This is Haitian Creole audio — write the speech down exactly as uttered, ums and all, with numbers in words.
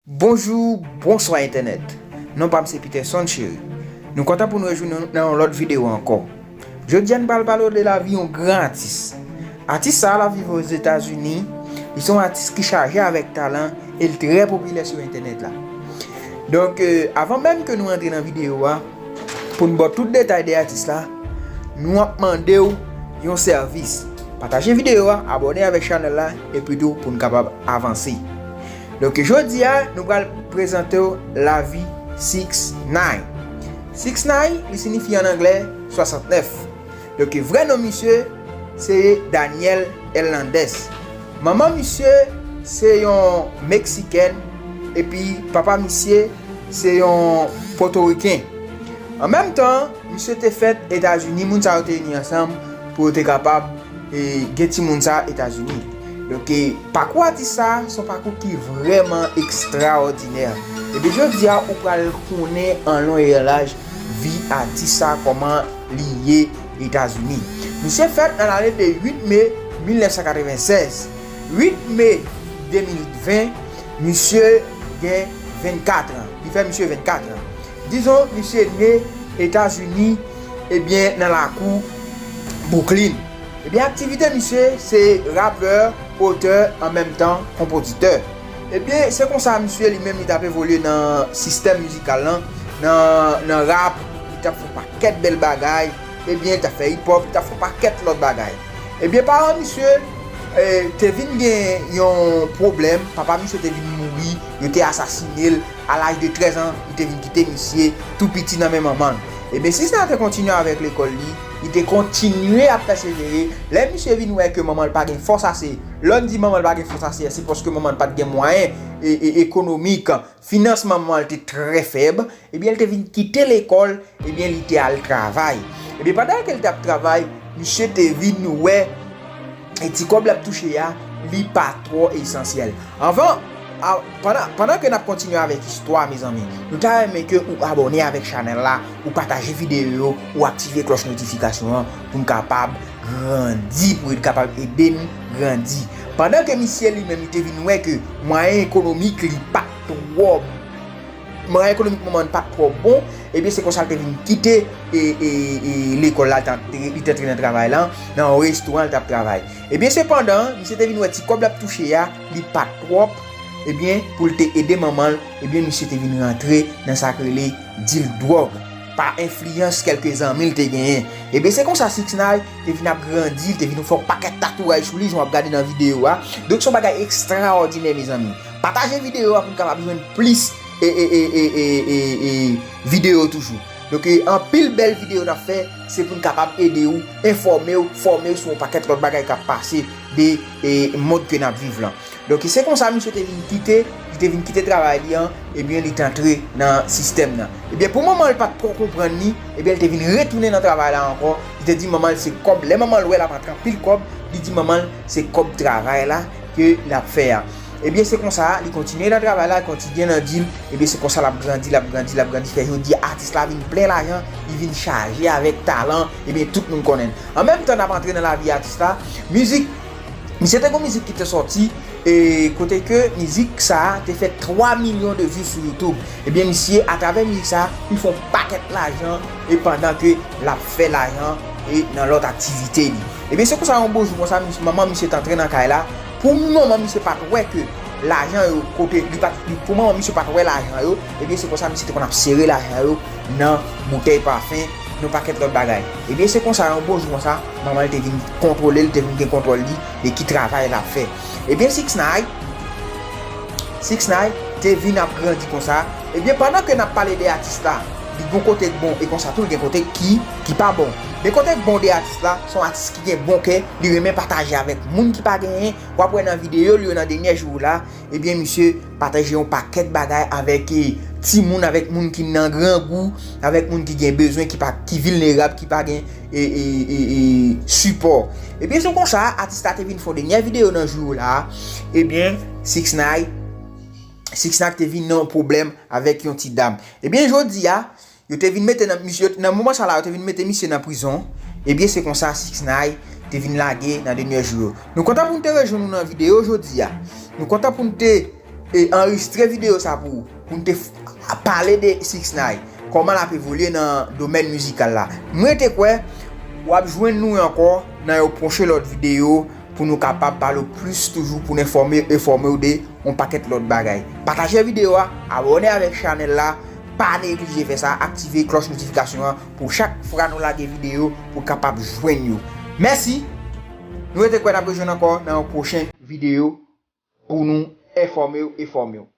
Bonjou, bonswa entènèt. Non pa m se Peterson Chéry. Nou kontan pou n rejwenn nou nan yon lòt videyo ankò. Jodi a n pral pale w de lavi yon gran atis. Atis sa a l ap viv Ozetazini, li se yon atis ki chaje avèk talan e l trè popilè sou entènèt la. Donk, euh, avan menm ke nou antre nan videyo a, pou n ba w tout detay de atis la, nou ap mande w yon sèvis. Pataje videyo a, abòne avèk chanèl la, epi tou pou n kapab avanse. Donk, jodi a, nou pral prezante w lavi Six Nine. Six Nine, li siyifi an anglè swasantnèf. Donk, vrè non misye, se Daniel Hernandez. Manman misye, se yon Meksikèn, epi papa misye, se yon Pòtoriken. An menm tan, misye te fèt Etazini, moun sa yo te ini ansanm pou yo te kapab e, gen timoun sa Etazini. Donk, e, pakou atis sa, se yon pakou ki vrèman ekstraòdinè. Epi jodi a, ou pral konnen an lon e an laj vi atis sa, kòman li ye Etazini. Misye fèt nan lane de uit me mil nèf san katrevennsèz. Uit me de mil ven, misye gen vennkat an. Li fè misye vennkat an. Dizon, misye ne Etazini, ebyen, nan lakou Brooklyn. Ebyen, aktivite misye se rapè, otè, an menm tan konpozitè. Ebyen, se konsa misye li menm li t ap evolye nan sistèm mizikal lan, nan, nan rap, li t ap fè yon pakèt bèl bagay, ebyen, li t ap fè hip hop, li t ap fè yon pakèt lòt bagay. Ebyen, paran misye, eh, te vin gen yon pwoblèm, papa misye te vin mouri, yo te asasine l, a laj de trèz an, li te vin kite misye tou piti nan men manman l. Ebyen, Six Nine te kontinye avèk lekòl li, li te kontinye ap pèsevere. Lè misye vin wè ke manman l pa gen fòs ase, lè n di manman l pa gen fòs ase, se paske manman l pa t gen mwayen e, e, ekonomik, finans manman l te trè fèb, ebyen, li te vin kite lekòl, ebyen, li te al travay. Ebyen, pandan ke li t ap travay, misye te vin wè e ti kòb l ap touche a, li pa twò esansyèl. Anvan, a, pandan, pandan ke n ap kontinye avèk istwa, mezanmi, nou ta renmen ke ou abòne avèk chanèl la, ou pataje videyo yo, ou aktive klòch notifikasyon an pou n kapab grandi, pou l kapab ede n grandi. Pandan ke misye li menm, li te vin wè ke mwayen ekonomik li pa t twò mwayen ekonomik manman l pa t twò bon, ebyen, se konsa l te vin kite e, e, e, lekòl la, li te antre, li te antre nan travay la, nan yon restoran l t ap travay. Ebyen, sepandan, misye te vin wè ti kòb l ap touche a, li pa t twòp, ebyen, pou l te ede manman l, ebyen, misye te vin rantre nan sa k rele dil dwòg, pa enfliyans kèlke zanmi l te genyen. Ebyen, se konsa Six Nine te vin ap grandi, li te vin fè yon pakèt tatouaj sou li, jan w ap gade nan videyo a. Donk, se yon bagay ekstraòdinè, mezanmi. Pataje videyo a pou n kapab jwenn plis e, e, e, e, e, e, e, videyo toujou. Donk, e, anpil bèl videyo n ap fè, se pou n kapab ede w, enfòme w, fòme w sou yon pakèt lòt bagay k ap pase de, e, mond ke n ap viv lan. Donk, se konsa misye te vin kite, li te vin kite travay li an, ebyen, li te antre nan sistèm nan. Ebyen, pou manman l pa t twò konprann li, ebyen, li te vin retounen nan travay la ankò, li te di manman l se kòb, lè manman l wè l ap antre anpil kòb, li di manman l se kòb travay la ke l ap fè a. Ebyen, se konsa, li kontinye nan travay la, li kontinye nan dil, ebyen, se konsa l ap grandi, l ap grandi, l ap grandi, fè jodi a, atis la vin plen lajan, li vin chaje avèk talan, ebyen, tout moun konnen l. An menm tan, n ap antre nan lavi atis la, mizik, misye te gon mizik ki te sòti, e kote ke mizik sa a te fè twa milyon de vi sou YouTube. Ebyen, misye, atravè mizik sa a, li fè yon pakèt lajan, e pandan ke l ap fè lajan, e nan lòt aktivite li. Ebyen, se konsa, yon bon jou konsa, mis-, manman misye t antre nan kay la, pou manman misye pa t wè ke lajan yo kote, li pa t, li, pou manman misye pa t wè lajan yo, ebyen, se konsa misye te konn ap sere lajan yo nan boutèy pafen, nan pakèt lòt bagay. Ebyen, se konsa, yon bon jou konsa, manman l te vin kontwole l, te vin gen kontwòl li, de ki travay l ap fè. Ebyen, Six Nine, Six Nine te vin ap grandi konsa. Ebyen, pandan ke n ap pale de atis la, li gon kote k bon, e konsa tou, li gen kote ki, ki pa bon. Men kote k bon de atis la, se yon atis ki gen bon kè, li renmen pataje avèk moun ki pa genyen. W ap wè nan videyo l yo nan dènye jou la, ebyen, misye pataje yon pakèt bagay avèk, e, timoun, avèk moun ki nan grangou, avèk moun ki gen bezwen, ki pa, ki vilnerab, ki pa gen, e, e, e, e, sipò. Ebyen, se konsa, atis la te vin fè yon dènye videyo nan jou yo la. Ebyen, Six Nine, Six Nine te vin nan yon pwoblèm avèk yon ti dam. Ebyen, jodi a, yo te vin mete nan, misye, nan moman sa la, yo te vin mete misye nan prizon. Ebyen, se konsa Six Nine te vin lage nan dènye jou yo. Nou kontan pou n te rejwenn nou nan videyo jodi a. Nou kontan pou n te e anrejistre videyo sa pou ou, pou n te pale de six nine, kòman l ap evolye nan domèn mizikal la. Mwen te kwè w ap jwenn nou ankò nan yon pwochen lòt videyo pou nou kapab pale w plis toujou, pou n enfòme enfòme w de yon pakèt lòt bagay. Pataje videyo a, abòne avèk chanèl la, pa neglije fè sa, aktive klòch notifikasyon an pou chak fwa nou lage videyo pou w kapab jwenn yo. Mèsi. Nou rete kwè n ap rejwenn ankò nan yon pwochen videyo pou nou enfòme w enfòme w.